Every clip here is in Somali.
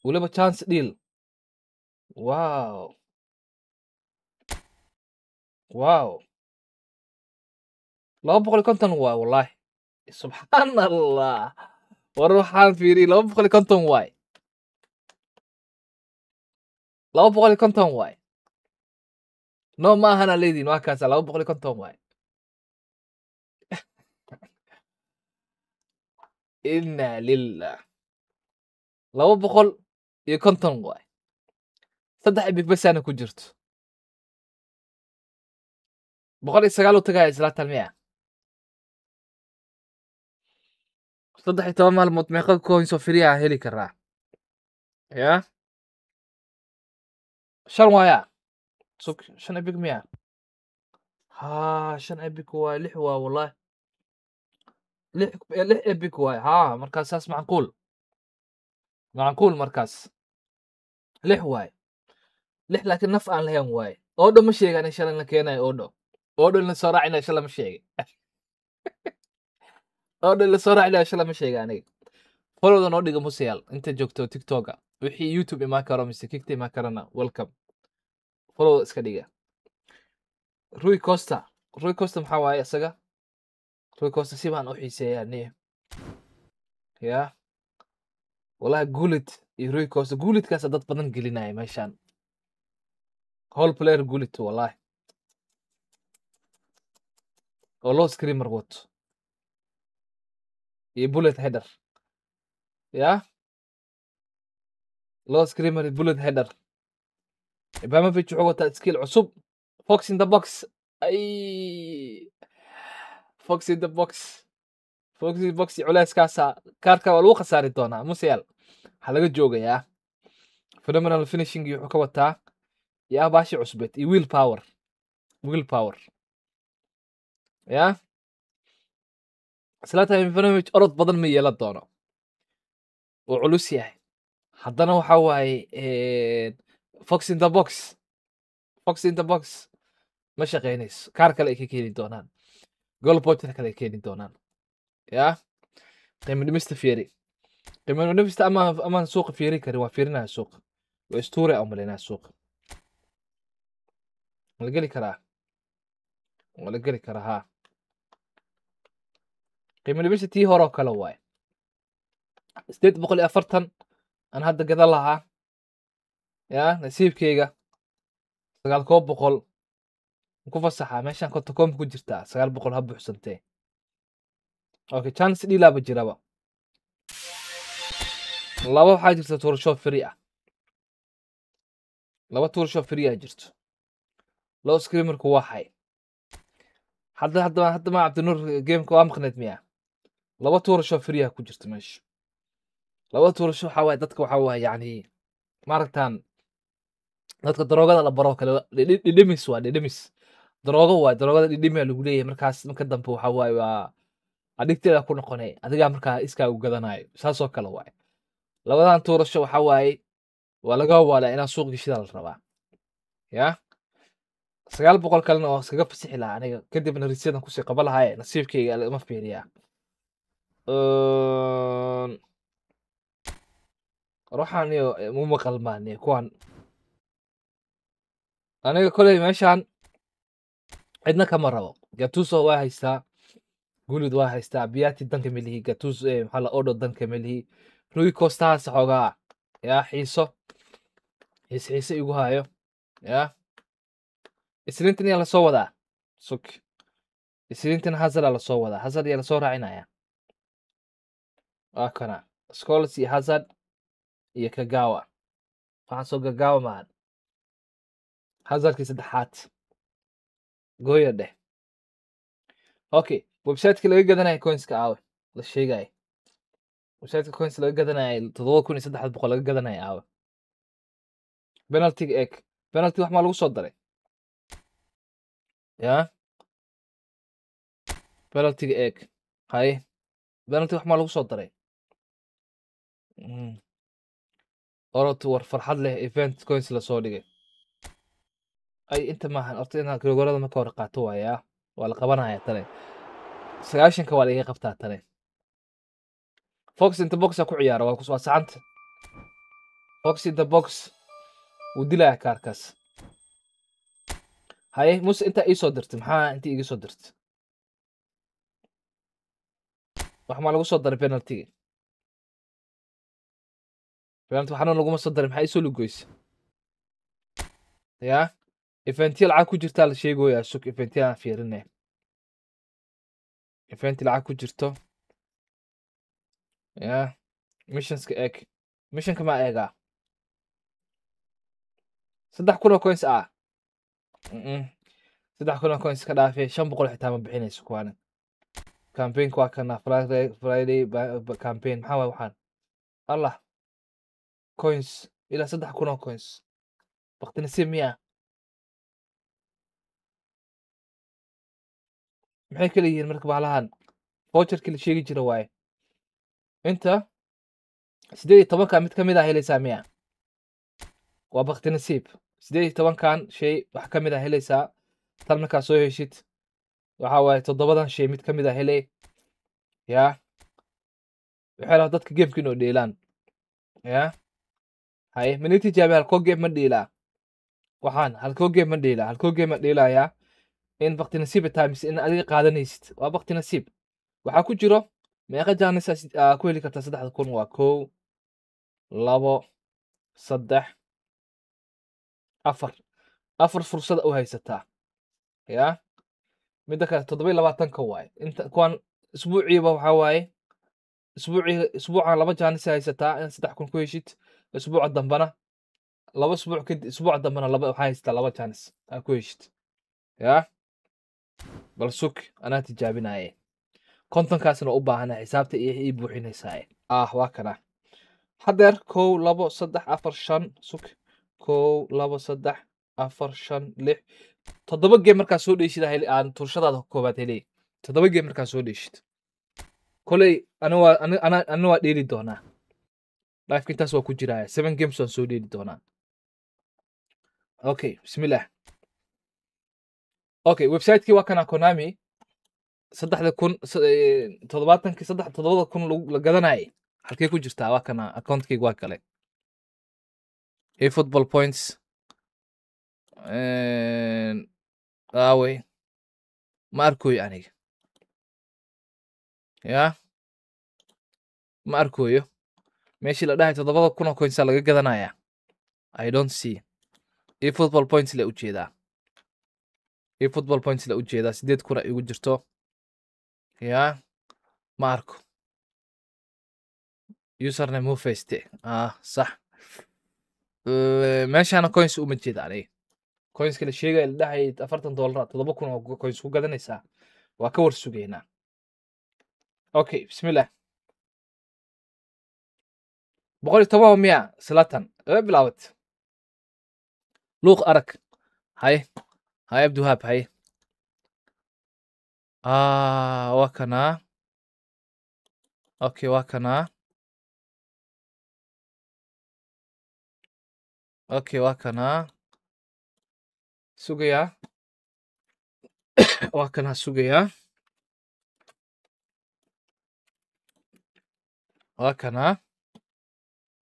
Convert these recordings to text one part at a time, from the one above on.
Weliba chance deal. Wow, wow, 250 waay. Wallahi, subxaan Allah, war waxaan fiiriyey, 250 waay, 250 waay. No, ma ahana leediin, waa kaasa, 250 waay. Inna lilah, 250 waay. Saddex epic basaana ku jirto. 109 u tagaya Zlatan miya? 13 maalmood meeqa coins oo free ah heli karaa? Ya shan waaya, sug, shan epic miya? Ha, shan epic waay, lix waa, wallahi lix, lix epic waay. Ha, markaas saas macquul, macquul. Markaas lix waay, lix, laakiin naf aan lahayn waay. Oo dhan ma sheegaan in shalay la keenayo. Oo dhan, oo dhan la soo raacinayo shalay ma sheegay. Oo dhan la soo raacinayo shalay ma sheegay. Aniga followda noo dhiga, musayaal inta joogto TikToka, wixii YouTube imaan karo mise Kikta imaan karana, welcome. Followda iska dhiga. Rui Costa, Rui Costa maxaa waaye isaga? Rui Costa si baan u xiiseeyaa ni ya. Wallahi Gullit iyo Rui Costa, Gullitkaasa dad badan gelinaya meeshaan. Hole player Gullit, wallahi, oo loo screamer wato iyo bullet header, ya loo screamer iyo bullet header. Ibrahimovic wuxuu wataa skill cusub, fox in the box. Ay, fox in the box, fox in the box. Culeyskaasa kaarka waa lagu khasaari doonaa. Musayaal waxaa laga joogayaa phenomenal finishing iyo wuxuu ka wataa yaa baashi cusbeed iyo will power, will power. Ya Zlatan Ibrahimovic orod badan ma yeelan doono, wuu culus yahay. Haddana waxa waaye fox in the box, fox in the box ma shaqeynayso. Kaar kale ay ka keeni doonaan, goal poacher kale ay keeni doonaan. Ya qiimo dhimista fiiri, qiimo dhimista ama amaan suuqa fiiri karin. Waa fiirinaya suuqa, waa istuure aan malaynaya. Suuqa ma la geli karaa? Waa la geli karaa. Ha, qiimo dhimista tii hore oo kale waaye, 840 aan hadda gadan lahaa. Ya nasiibkeyga sagaal koob boqol ku fasaxaa meeshaan. Konton ku jirtaa, 900 ha buuxsantee. Okay, chance deal-aba jiraba. Laba waxaa jirta tuurasho free ah, laba tuurasho free ah jirto. Loo screamerku waa xay. Hadda hadda hadda ma Cabdinuur gameka waa maqneed miya? Laba tuurasho free ah ku jirta meesha. Laba tuurasho waxaa waaye dadka, waxaa waaye yacni maaragtaan dadka daroogada la baro kale, dhidhimis waa dhidhimis, daroogo waay, daroogada dhidhimiyaa lagu leeyahay. Markaas marka dambe waxaa waaye waa adhigteeda ku noqonay, adigaa markaa iskaa u gadanayo, saasoo kale waay. Labadan tuurasho waxaa waaye waa laga waalaa inaa suuq geshida la rabaa. Ya 900 kalena waa iskaga fasixi lahaa aniga, kadibna risyadan kusii qaba lahaaye. Nasiibkayga lama fiiriyaa. Ruuxaan iyo muma qalmaane kuwan. Aniga koley meeshaan cidna kama rabo. Gattuso waa haystaa, Gullit waa haystaa, Abbiati danka melihi, Gattuso, maxaa la Odo danka melihi. Rui Costahaas xoogaa yaa xiiso xiise xiise igu hayo. Ya Isniintan yaa lasoo wadaa? Sug, Isniintan Hazard aa lasoo wadaa. Hazard yaa lasoo raacinaya? Waa kana Scholes iyo Hazard iyo Kagawa. Waxaan soo Gagawa maahan, Hazardkii saddexaad gooya dheh. Okay, websiteka laga gadanaya coinska aawe? La sheegaya websiteka coins laga gadanaya 7300 laga gadanaya aawe? Penaltiga eeg, penalty wax maa lagu soo daray? Ya penaltiga eeg. Haye, penalty wax maa lagu soo daray? Orod war farxad leh, event coins lasoo dhigay. Ay, inta maahan horta inaad gogorada marka hore qaato waayaa. Waa la qabanaya tane, 90-ka waa laga qabtaa tane. Fox inta boxa ku ciyaara waa waa saxanta. Fox in the box wuu dilaya kaarkaas. Haye Muse, intaa ii soo dirtay maxaa? Inta iga soo dirtay wax maa lagu soo daray? Penaltiga, penalty waxaana laguma soo daray. Maxaa isoo lugoysa ya? Eventiya lacag ku jirtaa la sheegoyaa. Sug, eventiya aan fiirinay, eventi lacag ku jirto ya. Missionska eeg, missionka ma eegaa? 3000 oo coins ah, 3000 oo coins ka dhaafay, 500 xitaa ma bixinayso kuwaana. Campaignka waa kana, Friday campaign. Maxaa waay waxaan? Allah, coins ilaa 3000 oo coins bakti nasiib miya? Maxay kala yihiin marka bahalahan? Voucherkii la sheegi jira waaye. Inta 18-ka mid ka mid ah helaysaa miya? Waa bakti nasiib. 18-kan shay wax ka mid ah helaysaa. Tan markaa soo heshid, waxa waaye toddobadan shay mid ka mid ah helay ya. Waxay lahaa dadka gameka inuu dheelaan ya. Haye, mani tijaabi? Halkoo game ma dheelaa waxaan? Halkoo game ma dheelaa? Halkoo game ma dheelayaa? In bakti nasiib tahay mise in adiga qaadanaysid? Waa bakti nasiib. Waxaa ku jiro meeqa chance aa ku heli kartaa 3000? Waa kow, labo, saddex, afar. Afar fursad u haysataa ya. Midda kale, 27-ka waaye inta kuwaan isbuuciiba. Waxaa waaye isbuucii, isbuucan laba chance haysataa in 3000 ku heshid. Isbuuca dambana laba, isbuuc kadib isbuuca dambana laba waxaa haysataa, laba chance aa ku heshid ya. Bal sug, anaa tijaabinaye. 50-kaasna u baahana, xisaabta iyo ii buuxinaysaa. Ah, waa kana haddeer. Kow, labo, saddex, afar, shan. Sug, kow, labo, saddex, afar, shan, lix, toddoba game markaa soo dheeshid aan turshadaada koobaad helay. Toddoba game markaa soo dheeshid, koley ana waa ana waa dheeli doonaa. Liveka intaas waa ku jiraya. Seven games waan soo dheeli doonaa. Okay, bismillah. Okay, website-kii waa kana, Konami. 3000, toddobaatankii, saddex, 7000 la gadanayay halkee ku jirtaa? Waa kana, accountkeyga waa kale. Football points aawey? Ma arkoyo aniga ya, ma arkoyo meeshii la dhahay 7000 oo coinsa laga gadanaya. I don't see. E football points la ujeedaa, e football points la ujeedaa. 8000 igu jirto ya, ma arko. Username mufayste. Ah, sax. Meeshaana coins uma jeeda aniga. Coinska la sheegaya, la dhahay $40, 7000 oo coins ku gadanaysaa, waa ka war sugaynaa. Okay, bismillah. 110 miya? Zlatan ee bilaawat luuq arag. Haye, haye, Abdiwahaab, haye. Ah, waa kanaa. Okay, waa kanaa. Okay, waa kanaa sugayaa, waa kanaa sugayaa, waa kanaa.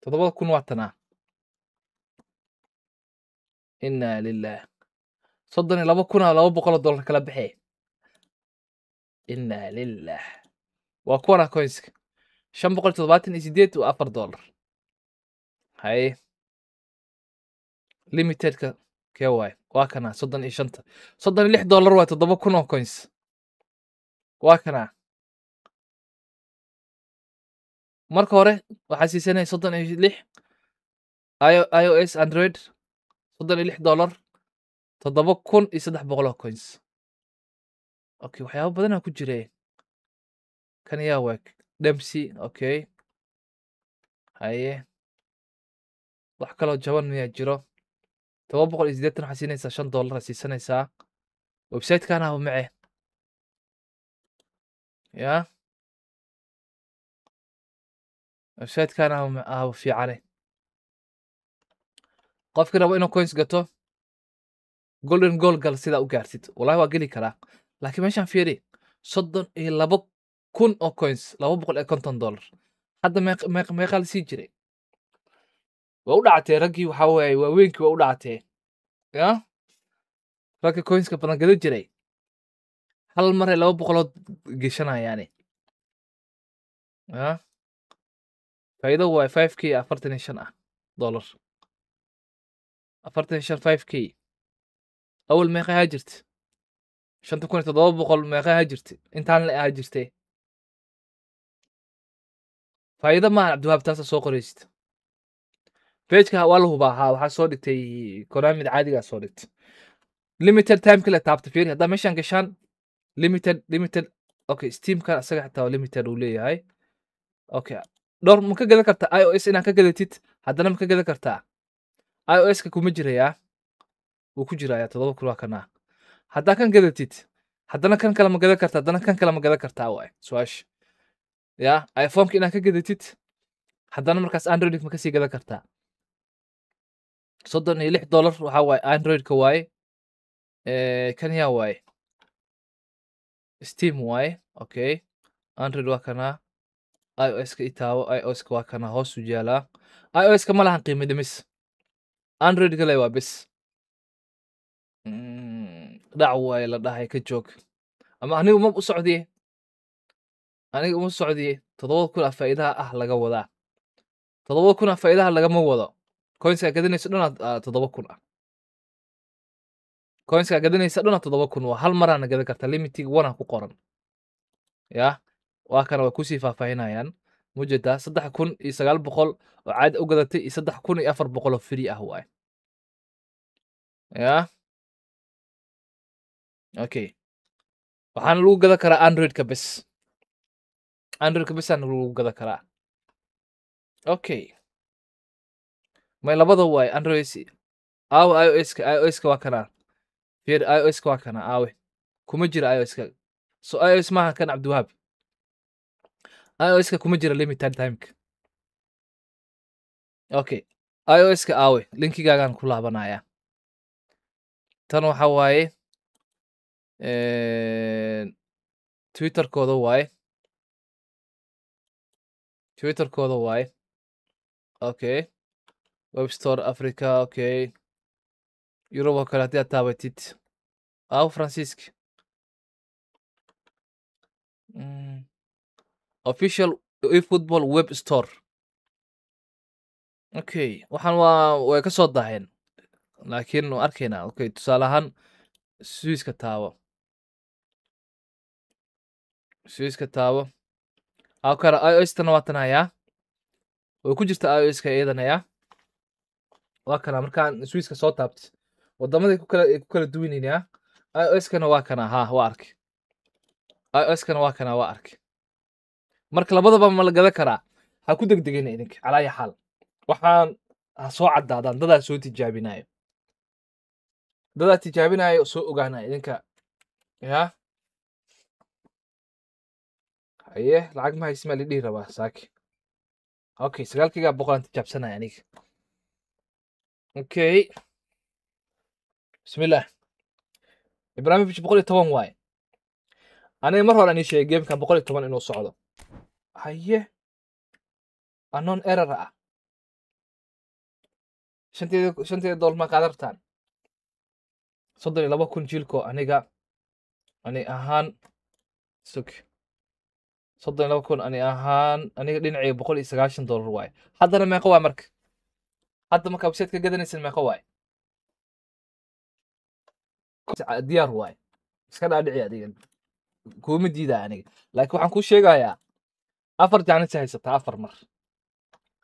7000 waa tanaa. Inaa lilah, $32,200 kala baxee. Inaa lilah. Waa kuwana coinska, 578 waa $4. Haye, limitedka kee waay? Waa kanaa, 35-ta, $36 waay. 7000 oo coins waa kanaa. Marka hore waxaa siisanaya 36, iOS, Android, $36, 7300 oo coins. Okay, waxyaabo badanaa ku jire. Kan yaa waag? Dempsey. Okay, haye, wax kaloo jaban miyaa jiro? 780 waxaa siinaysaa, $5 siisanaysaa. Website-kan haba mace ya, website-kan haba fiicane. Qofkii rabo inuu coins gato, golden goal gal sidaa u gaartid. Wallahi waa geli karaa, laakiin meeshaan fiiri, 32,000 oo coins, $250. Hadda meeqaa la sii jiray? Waa u dhacatee raggii, waxaa waaye waaweynkii waa u dhacatee. Ya ragga coinska badan gadan jiray hal maray 200ood geshanayaane. Ya faa'iido waay, 5K 45 ah dollar, 45 5K. Awal meeqa ahaa jirta? 5700 meeqa ahaa jirta? Intaan la ahaa jirtay. Faa'iido maaha Cabdiwahaab, taasa soo qoraysid pageka waa la hubaa. Haa, waxaa soo dhigtay Konamid caadigaa soo dhigtay limited time kale taabta. Fiiri haddaa meeshaan gashaan limited. Okay, Steamkan isaga xitaa waa limited uu leeyahay. Okay, dhowr ma ka gadan kartaa iOS? Inaad ka gadatid haddana ma ka gadan kartaa? iOS-ka kuma jirayaa? Wuu ku jirayaa, 7000 waa kanaa. Haddaa kan gadatid haddana kan kale ma gadan kartaa? Haddana kan kale ma gadan kartaa waay su-aasha. Ya iPhoneka inaad ka gadatid haddana markaas Android ma kasii gadan kartaa? $36 waxaa waaye Android-ka waaye. Kan yaa waaye? Steam waaye. Okay, Android waa kanaa. iOS-ka itaabo, iOS-ka waa kanaa, hoos u yaalaa. iOS-ka ma lahan qiimo dhimis, Android-ka le waa bes. Dhac waaye la dhahay, ka joog. Ama aniga uma u socdiye, aniga uma socdiye. 7000 ah faa'iidaha ah laga wadaa, 7000 ah faa'iidaha lagama wado. Coinska gadanaysa dhan 7000 ah, coinska gadanaysa dhan 7000 waa hal maraana gadan kartaa, limitiga wana ku qoran. Ya waa kana, waa kusii faahfaahinayaan mujeedaa. 3900 oo caadi u gadatay iyo 3400 oo free ah waay. Ya okay, waxaana lagu gadan karaa Android-ka bes, Android-ka besaana lagu gadan karaa. Okay, may labada waay Android aawe? iOS-ka, iOS-ka waa kanaa. Fiir, iOS-ka waa kanaa. Aawe? Kuma jira iOS-ka. So iOS maaha kan, Cabdiwahaab. iOS-ka kuma jira limited timeka. Okay, iOS-ka aawe? Linkigaagaan ku laabanaya. Tan waxa waaye Twitterkooda waaye, Twitterkooda waaye. Okay, web store Africa. Okay, Yurub oo kale haddii aad taabatid, aawo Faransiiska? Official eFootball web store. Okay, waxaan waa way ka soo daaheen, laakiin waa arkaynaa. Okay, tusaale ahaan Swiiska taabo, Swiiska taabo. Kale iOS tana waa tan hayaa, way ku jirta iOS-ka iyadana. Waa kana markaan Swiiska soo taabtay, wadamaday ku kala ay ku kala duwanayna. iOS-kana waa kana. Ha, waa arkay, iOS-kana waa kana, waa arkay. Marka labadaba ma la gadan karaa? Ha ku degdegina idinka. Calaa ayi xaal, waxaan ha soo caddaadaan, dadaa soo tijaabinayo, dadaa tijaabinayo, soo ogaanaya idinka. Ya haye, lacag ma haysi maa la dhihi rabaa saaki. Okay, 9,900 aan tijaabsanaya aniga. Okay, bismillah. Ibrahimovic 110 waaye. Aniga mar hore aan ii sheegay gamekan 110 inuu socdo. Haye, anon error ah. Shanteeda doollar ma qaadan rabtaan? 32,000 jilko aniga ani ahaan sug, 32,000 ani ahaan, aniga dhinacayga $190 waaye. Haddana meeqa waay marka? Hadda marka website ka gadanaysan meeqa waay? Diyaar waay, iska dhaadhici. Adiga kuuma diidaa aniga, laakiin waxaan kuu sheegayaa afar jaanis haysataa, afar mar,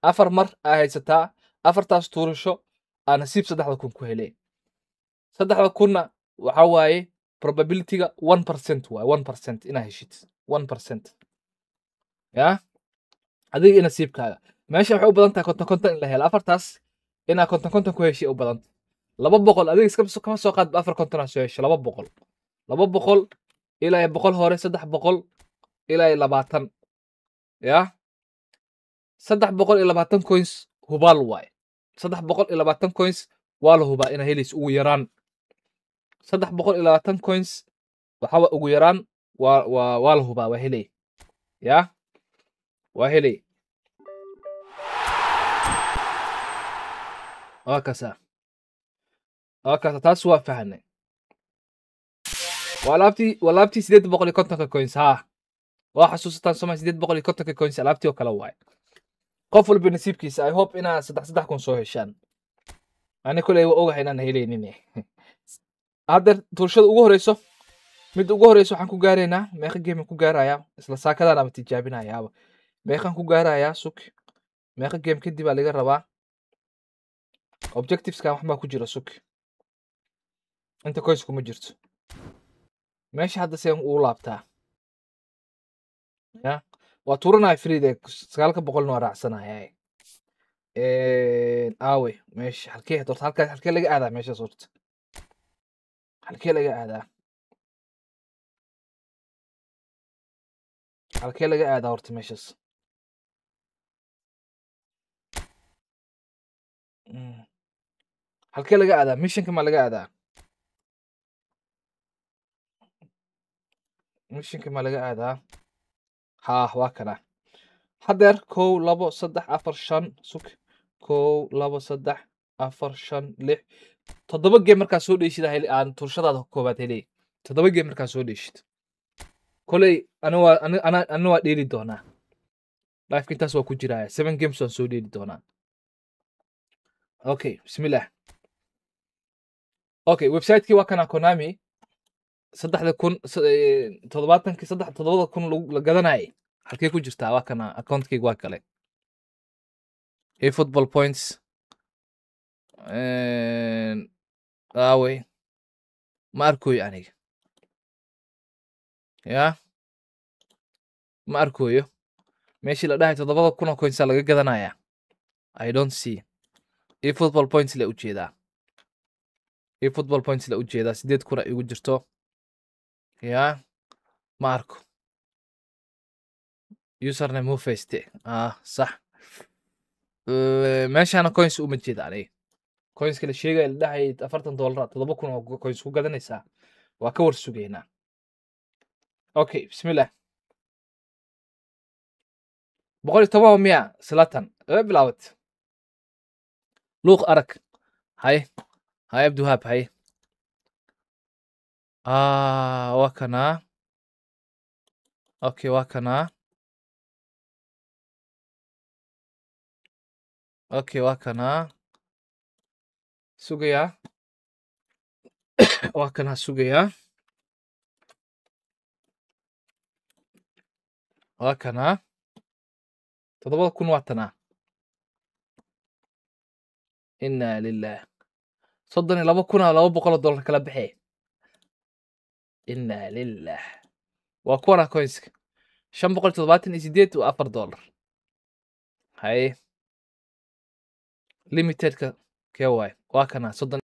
afar mar aa haysataa. Afartaas tuurasho aa nasiib 3000 ku helay. 3000-na waxa waaye probabilityga 1% waaye, 1% inaa heshid, 1%. Ya adiga i nasiibkaaga meesha waxay u badan tahay 50 50 in la helo. Afartaas inaa 50 50 ku heshay u badan tahay. 200 adiga iska kama soo qaad, afar 50 aa soo heshay. 200, 200 ilaa iyo 100 hore, 300 ilaa iyo 20. Ya 320 coins hubaal waaye. 320 coins waa la hubaa inaa helayso ugu yaraan. 320 coins waxa waa ugu yaraan, waa la hubaa, waa helay. Ya waa helay. Waa kaasa, waa kaasa. Taas waa fahanay. Waa alaabtii, waa alaabtii 850-ka coins. Haa, waa xasuusataan soma? 850-ka coins alaabtii oo kale waaye. Qof walba nasiibkiisa. I hope inaa 3,000 kun soo heshaan. Ani koley waa ogahay inaan helaynin. Hadda tuurshada ugu horeyso, midda ugu horeyso, waxaan ku gaaraynaa meeqa game ku gaarayaa? Isla saakadaan ama tijaabinayaaba meeqaan ku gaarayaa? Sug, meeqa game kadib aa laga rabaa? Objectiveskan wax baa ku jira. Sug, inta coins kuma jirto meesha. Hadda seen ugu laabtaa? Ya, waa tuuranaya freede, 900-na waa raacsanaya. Aawe meesha? Halkee horta? Halkaas halkee laga aadaa meeshaas horta? Halkee laga aadaa? Halkee laga aadaa horta meeshaas? Halkee laga aadaa? Missionka ma laga aadaa? Missionka ma laga aadaa? Haa, waa kana. Haddeer kow, labo, saddex, afar, shan. Sug, kow, labo, saddex, afar, shan, lix, toddoba game markaa soo dheeshid aan turshadaada koobaad helay. Toddoba game markaa soo dheeshid. Koley ani waa ana waa dheeli doonaa lifeka, intaas waa ku jiraya. Seven games waan soo dheeli doonaa. Okay, bismillah. Okay, website-kii waa kana, Konami. 3000, 70-kii, saddex, 7000 lagu la gadanayay halkee ku jirtaa? Waa kana, accountkayga waa kale. Football points aawey? Ma arkoyo aniga. Ya, ma arkoyo meeshii la dhahay 7000 oo coinsa laga gadanaya. I don't see. E football points la ujeedaa, e football points la ujeedaa. 8000 igu jirto. Ya, ma arko. Username mufayste. Ah, sax. Meeshaana coins uma jeeda aniga. Coinska la sheegaya, la dhahay $40, 7000 oo coins ku gadanaysaa, waa ka war sugaynaa. Okay, bismillah. 110 miya? Zlatan way bilaawat. Luuq arag. Hay, hay, Abdiwahaab, hay. Ah, waa kanaa. Okay, waa kanaa. Okay, waa kanaa. Sugayaa, waa kanaa. Sugayaa, waa kanaa. 7000 waa tanaa. Inna lilah. $32,200 kala baxee. Inna lilah. Waa kuwana coinska, 578 waa $4. Haye, limitedka kee waay? Waa kana, soddon.